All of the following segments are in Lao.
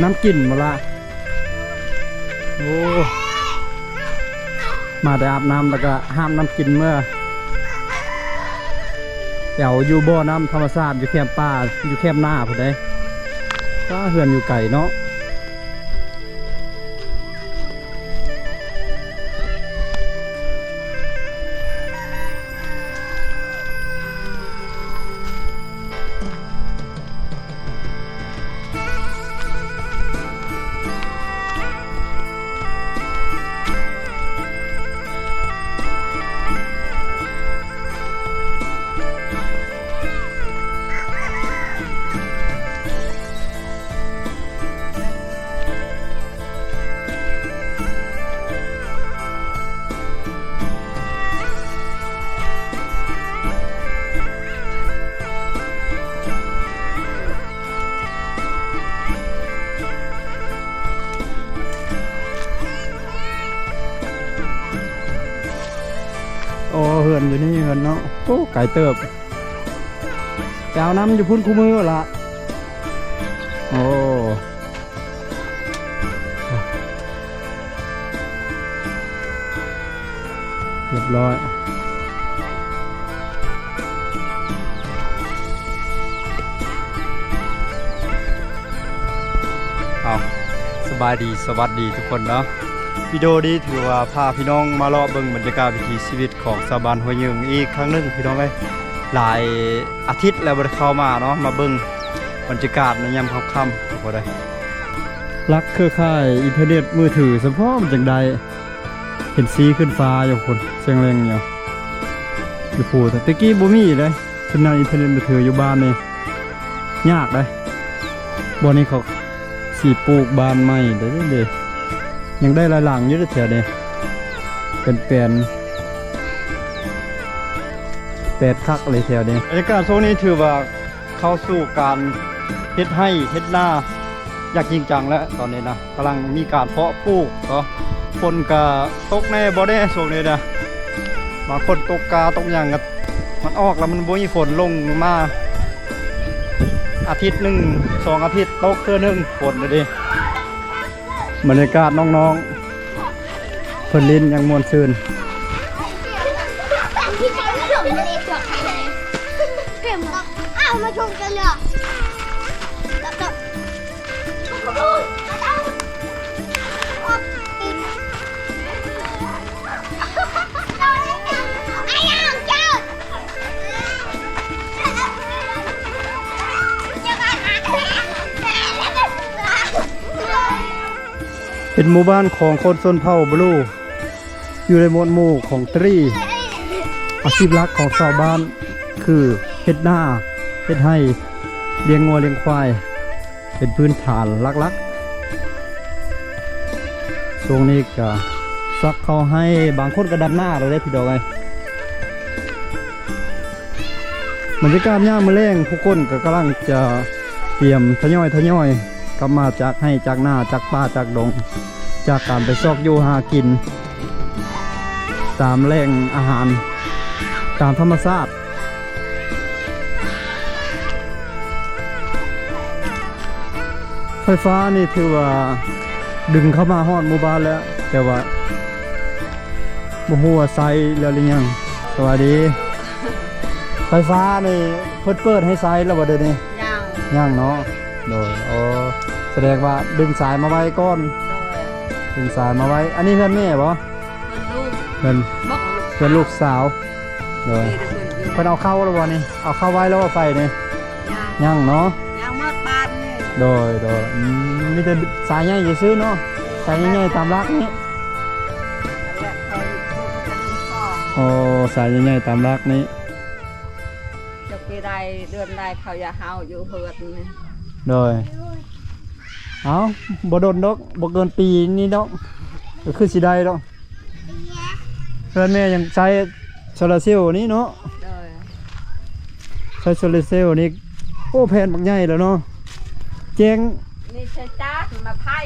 ນ້ຳກິນບໍ່ລະ? ໂອ້ ມາແຕ່ອາບນ້ຳ ແລ້ວກໍຫາບນ້ຳກິນເມືອ ແຖວຢູ່ບໍ່ນ້ຳທຳມະຊາດ ຢູ່ແຄມປ່າ ຢູ່ແຄມນາພຸ້ນເດ້. ປ້າ ເຮືອນຢູ່ໄກເນາະ. ໂອ້ ເຮືອນຢູ່ນີ້ ເຮືອນເນາະ. ໂອ້ ໄກເຕີບ. ໄປເອົານ້ຳຢູ່ພຸ້ນຄູ່ມື້ລະ. ໂອ້ ຮຽບຮ້ອຍ. ເອົາ ສະບາຍດີ ສະຫວັດດີທຸກຄົນເນາະ. ວິດີໂອນີ້ຖືວ່າພາພີ່ນ້ອງມາເລາະເບິ່ງບັນຍາກາດວິຖີຊີວິດຂອງຊາວບ້ານຫ້ວຍຍືງອີກຄັ້ງໜຶ່ງ ພີ່ນ້ອງເອີຍ. ຫຼາຍອາທິດແລ້ວບໍ່ໄດ້ເຂົ້າມາເນາະ ມາເບິ່ງບັນຍາກາດໃນຍາມຄ່ຳໆ ກໍໄດ້. ຫຼັກເຄືອຂ່າຍອິນເຕີເນັດມືຖືສະເພາະມັນຈັ່ງໄດ້ ເຫັນສີຂຶ້ນຟ້າຢູ່ພຸ້ນ ສຽງແຫຼງຢູ່ ຢູ່ພູ. ແຕ່ຕະກີ້ບໍ່ມີເດ້ ສັນຍານອິນເຕີເນັດມືຖືຢູ່ບ້ານນີ້ຍາກເດ້. ບ່ອນນີ້ເຂົາຊິປູກບ້ານໃໝ່ເດ້ ເດ້ ຍັງໄດ້ຫຼາຍຫຼັງຢູ່ເດ້ແຖວນີ້ ເປັນແປນ ແປນຄັກເລີຍແຖວນີ້. ບັນຍາກາດຊ່ວງນີ້ຖືວ່າ ເຂົ້າສູ່ການເຮັດໄຮ່ເຮັດນາຢ່າງຈິງຈັງແລ້ວຕອນນີ້ນະ ກຳລັງມີການເພາະປູກເນາະ. ຝົນກະຕົກແດ່ບໍ່ແດ່ຊ່ວງນີ້ນະ ບາງຄົນຕົກກາຕົກຫຍັງກະ ມັນອອກແລ້ວມັນບໍ່ມີຝົນລົງມາ ອາທິດໜຶ່ງສອງອາທິດຕົກເທື່ອໜຶ່ງຝົນເດ້. ບັນຍາກາດນ້ອງໆ ເພິ່ນຫຼິ້ນຢ່າງມ່ວນຊື່ນ. ເປັນໝູ່ບ້ານຂອງຄົນຊົນເຜົ່າບລູ ຢູ່ໃນໝວດໝູ່ຂອງຕຣີ. ອາຊີບຫຼັກຂອງຊາວບ້ານຄືເຮັດນາ ເຮັດໄຮ່ ລ້ຽງງົວລ້ຽງຄວາຍ ເປັນພື້ນຖານຫຼັກໆ. ຊ່ວງນີ້ກະສັກເຂົ້າໄຮ່ ບາງຄົນກະດຳນາແລ້ວເດ້ພີ່ນ້ອງເອີຍ. ບັນຍາກາດຍາມມື້ແລງ ຜູ້ຄົນກໍກຳລັງຈະຕຽມທະຍອຍໆກັບມາຈາກໄຮ່ຈາກນາ ຈາກປ່າຈາກດົງ ຈາກການໄປຊອກຢູ່ຫາກິນຕາມແຫຼ່ງອາຫານຕາມທຳມະຊາດ. ໄຟຟ້ານີ້ຖືວ່າດຶງເຂົ້າມາຮອດໝູ່ບ້ານແລ້ວ ແຕ່ວ່າບໍ່ຮູ້ວ່າໃຊ້ແລ້ວຫຼືຍັງ. ສະບາຍດີ. ໄຟຟ້ານີ້ເພິ່ນເປີດໃຫ້ໃຊ້ແລ້ວບໍ່ດຽວນີ້? ຍັງ ຍັງເນາະ. ໂດຍ ໂອ້ ສະແດງວ່າດຶງສາຍມາໄວ້ກ່ອນ. ໂດຍ ດຶງສາຍມາໄວ້. ອັນນີ້ເຮືອນແມ່ບໍ່? ເຮືອນລູກ ເຮືອນ ບໍ່ ເຮືອນລູກສາວ. ໂດຍ ເພິ່ນເອົາເຂົ້າແລ້ວບໍ່ນີ້? ເອົາເຂົ້າໄວ້ແລ້ວບໍ່ໄຟນີ້? ຍັງ ຍັງເນາະ ຍັງໝົດບ້ານນີ້. ໂດຍ ໂດຍ ອືມ ມີແຕ່ສາຍໃຫຍ່ຊື່ໆເນາະ ສາຍໃຫຍ່ໆຕາມຫຼັກນີ້. ໂອ້ ສາຍໃຫຍ່ໆຕາມຫຼັກນີ້. ຈັກປີໃດເດືອນໃດເຂົາຢາກເຮົາຢູ່ເຮືອນນີ້. ໂດຍ ເອົ້າ ບໍ່ດົນດອກ ບໍ່ເກີນປີນີ້ດອກ ກໍຄືຊິໄດ້ດອກ. ເຮືອນແມ່ຍັງໃຊ້ໂຊລາເຊວນີ້ເນາະ. ໂດຍ ໃຊ້ໂຊລາເຊວນີ້. ໂອ້ ແຜ່ນບັກໃຫຍ່ແລ້ວເນາະ. ແຈ້ງ ນີ້ໃຊ້ຈາກມາໄຜ່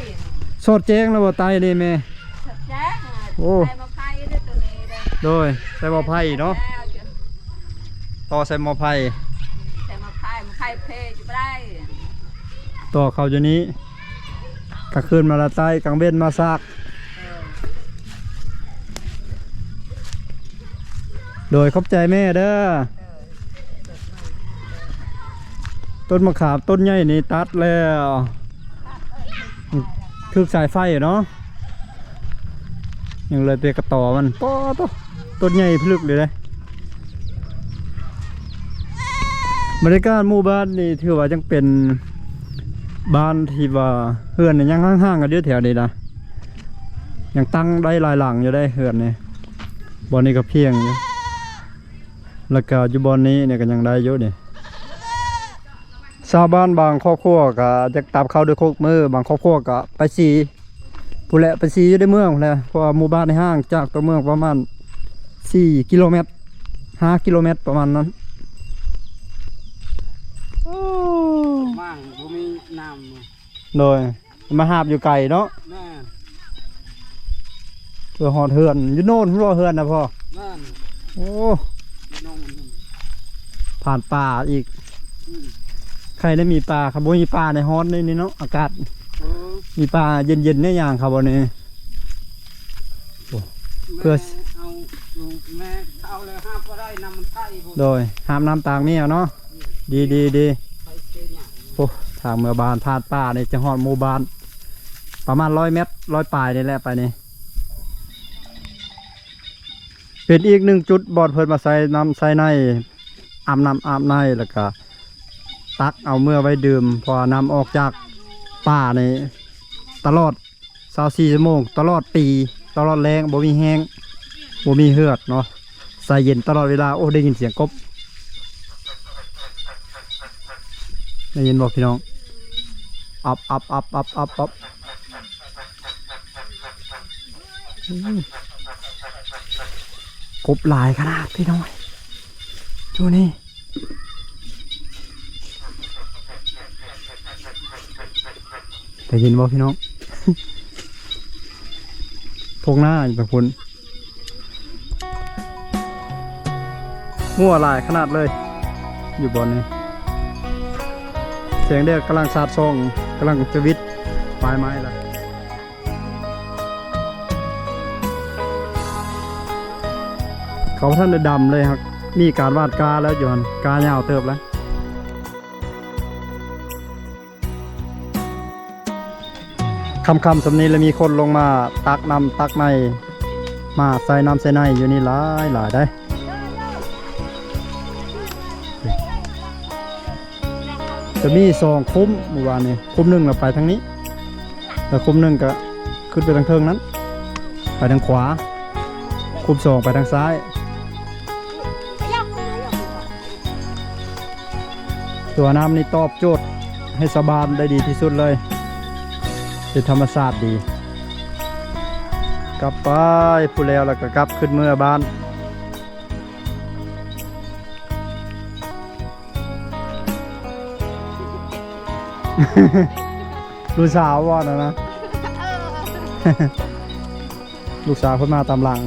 ສອດແຈ້ງແລ້ວບໍ່ໄຕນີ້ແມ່? ສອດແຈ້ງ. ໂອ້ ໃສ່ມາໄຜ່ເດ້ຕົວນີ້ເດ້. ໂດຍ ໃສ່ໝໍ້ໄຜ່ເນາະ. ຕໍ່ໃສ່ໝໍ້ໄຜ່ ໃສ່ໝໍ້ໄຜ່ ໝໍ້ໄຜ່ເພຢູ່ບໍ່ໄດ້. ຕໍ່ເຂົ້າຢູ່ນີ້. ກາງຄືນມາລາໃຕ້ ກາງເວັນມາຊາກ. ໂດຍ ຂອບໃຈແມ່ເດີ. ຕົ້ນມະຂາມຕົ້ນໃຫຍ່ນີ້ຕັດແລ້ວ ຖືກສາຍໄຟເນາະ ຍັງເຫຼືອແຕ່ກະຕໍມັນ. ປ້າໂທ້ ຕົ້ນໃຫຍ່ພິລຶກເລີຍເດ້. ບັນຍາກາດໝູ່ບ້ານນີ້ຖືວ່າຍັງເປັນບ້ານທີ່ວ່າເຮືອນຍັງຮ່າງໆກັນຢູ່ແຖວນີ້ນະ ຍັງຕັ້ງໄດ້ຫຼາຍຫຼັງຢູ່ເດ້ເຮືອນນີ້. ບ່ອນນີ້ກໍພຽງຢູ່ ແລ້ວກໍຢູ່ບ່ອນນີ້ນີ້ກໍຍັງໄດ້ຢູ່ນີ້. ຊາວບ້ານບາງຄອບຄົວກໍຈະຕາມເຂົ້າດ້ວຍໂຄກມື ບາງຄອບຄົວກໍໄປສີ ພຸ້ນແຫຼະ ໄປສີຢູ່ໃນເມືອງພຸ້ນແຫຼະ ເພາະວ່າໝູ່ບ້ານນີ້ຫ່າງຈາກຕົວເມືອງປະມານສີ່ກິໂລແມັດ ຫ້າກິໂລແມັດປະມານນັ້ນ. ໂອ້ ໝ່າງບໍ່ມີນ້ຳ ໂດຍ ມາຫາບຢູ່ໄກເນາະ. ແມ່ນ ເພື່ອຮອດເຮືອນ ຢູ່ໂນນພຸ້ນບໍ່ເຮືອນນະພໍ່? ແມ່ນ ໂອ້ ຢູ່ໂນນ ຜ່ານປ່າອີກ. ອືມ ໃຄໄດ້ມີປ່າ ຄັນບໍ່ມີປ່າໃນຮ້ອນນີ້ເນາະ ອາກາດ ເອີ ມີປ່າເຢັນໆ ໄດ້ຍ່າງເຂົ້າບໍ່ນີ້. ໂອ້ ເພື່ອ ແມ່ເອົາ ແມ່ເອົາແລ້ວຫາບບໍ່ໄດ້ ນ້ຳມັນໃກ້ພຸ້ນ. ໂດຍ ຫາບນ້ຳຕາງນີ້ເອົາເນາະ. ອືມ ດີໆໆ. ໂອ້ ທາງເມືອບ້ານຜ່ານປ່ານີ້ຈະຮອດໝູ່ບ້ານປະມານຮ້ອຍແມັດ ຮ້ອຍປາຍນີ້ແຫຼະ ໄປນີ້ ເປັນອີກໜຶ່ງຈຸດບ່ອນເພິ່ນມາໃສ່ນ້ຳໃສ່ໃນ ອາບນ້ຳອາບໃນ ແລ້ວກະຕັກເອົາເມືອໄວ້ດື່ມ ເພາະວ່ານ້ຳອອກຈາກປ່ານີ້ຕະຫຼອດຊາວສີ່ຊົ່ວໂມງ ຕະຫຼອດປີ ຕະຫຼອດແລ້ງ ບໍ່ມີແຫ້ງ ບໍ່ມີເຫືອດເນາະ ໃສເຢັນຕະຫຼອດເວລາ. ໂອ້ ໄດ້ຍິນສຽງກົບ ໄດ້ຍິນບໍ່ພີ່ນ້ອງ? ອັບ ອັບ ອັບ ອັບ ອັບ ອັບ. ອືມ ກົບຫຼາຍຂະໜາດພີ່ນ້ອງ ຢູ່ນີ້ ໄດ້ຍິນບໍ່ພີ່ນ້ອງ? ທົ່ງນາຢູ່ໄປພຸ້ນ. ງົວຫຼາຍຂະໜາດເລີຍ ຢູ່ບ່ອນນີ້ ແສງແດດກຳລັງສາດສ່ອງ ກຳລັງຈະວິດປາຍໄມ້ລະ. ເຂົາບໍ່ທັນໄດ້ດຳເລີຍ ມີການຫວ່ານກ້າແລ້ວຢູ່ຫັ້ນ ກ້າຍາວເຕີບແລ້ວ. ຄ່ຳໆ ສ່ຳນີ້ລະມີຄົນລົງມາຕັກນ້ຳຕັກໃນ ມາໃສ່ນ້ຳໃສ່ໃນຢູ່ນີ້ຫຼາຍໆ ໄດ໋. ຈະມີສອງຄຸ້ມ ໝູ່ບ້ານນີ້ ຄຸ້ມໜຶ່ງລະໄປທາງນີ້ ລະຄຸ້ມໜຶ່ງກະຂຶ້ນໄປທາງເທິງນັ້ນ ໄປທາງຂວາ ຄຸ້ມສອງໄປທາງຊ້າຍ. ຕົວນ້ຳນີ້ຕອບໂຈດໃຫ້ຊາວບ້ານໄດ້ດີທີ່ສຸດເລີຍ ເປັນທຳມະຊາດດີ. ກັບໄປພຸ້ນແລ້ວ ແລ້ວກໍກັບຂຶ້ນເມືອບ້ານ. ລູກສາວວ່ານັ້ນນະ ລູກສາວເພິ່ນມາຕາມຫຼັງ.